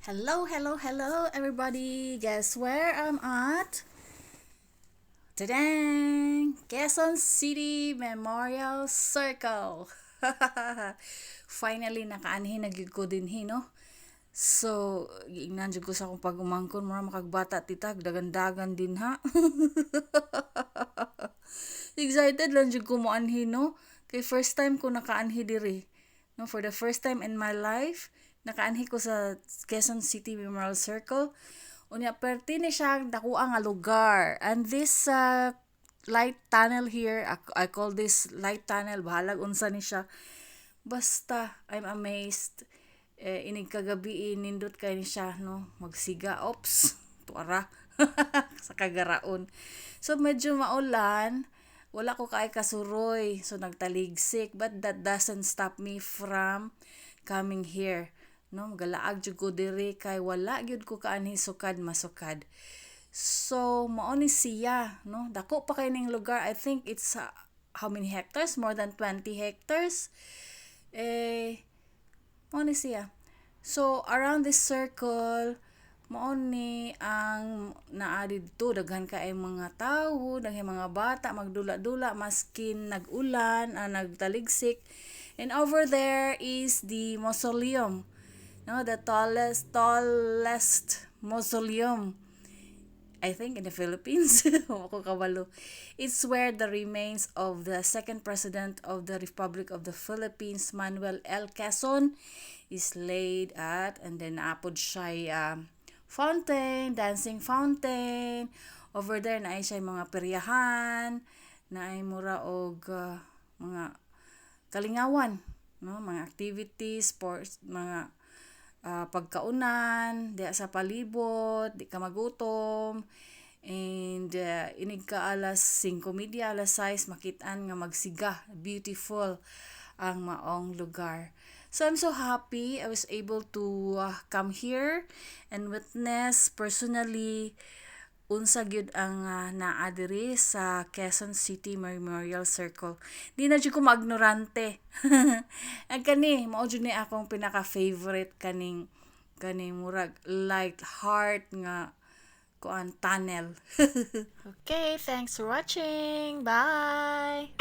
Hello, hello, hello, everybody. Guess where I'm at? Tadang! Quezon City Memorial Circle. Finally, nakaanhi na gyud ko dinhi, no? So, giingnan jud ko sa akong pag-umangkon, mura makagbata tita, dagan-dagan din ha. Excited lang jud ko moanhi, no? Kay first time ko nakaanhi diri. No, for the first time in my life, nakaanhi ko sa Quezon City Memorial Circle. Unya perti ni siya dakuha nga lugar. And this light tunnel here, I call this light tunnel, bahalag unsa ni siya. Basta I'm amazed. Eh, inig kagabi nindot kay ni siya, no, magsiga, ops, tuara sa kagaraon. So medyo maulan, wala ko kaay kasuroy, so nagtaligsik, but that doesn't stop me from coming here. No, galaag jud ko diri kay wala gyud ko kaanhi sukad masukad. So mao ni siya, no? Dako pa kay ning lugar. I think it's how many hectares? More than 20 hectares. Eh, mao ni siya. So around this circle, mao ni ang naa didto, daghan kay mga tawo, daghan mga bata magdula-dula maskin nag-ulan, nagtaligsik. And over there is the mausoleum. No, the tallest mausoleum, I think, in the Philippines. Wa ko kabalo. It's where the remains of the second president of the Republic of the Philippines, Manuel L. Quezon, is laid at. And then naa pod siya fountain, dancing fountain. Over there naay siya mga peryahan, naay mura og mga kalingawan, no, mga activities, sports, mga pagkaunan diha sa palibot, di ka magutom. And inig ka alas 5:30, alas 6, makit-an nga magsiga, beautiful ang maong lugar. So I'm so happy I was able to come here and witness personally unsa gyud ang naa diri sa Quezon City Memorial Circle. Di na jud ko maignorante. Ang kani mao jud ni akong pinaka favorite, kaning murag light heart nga kuan, tunnel. Okay, thanks for watching. Bye.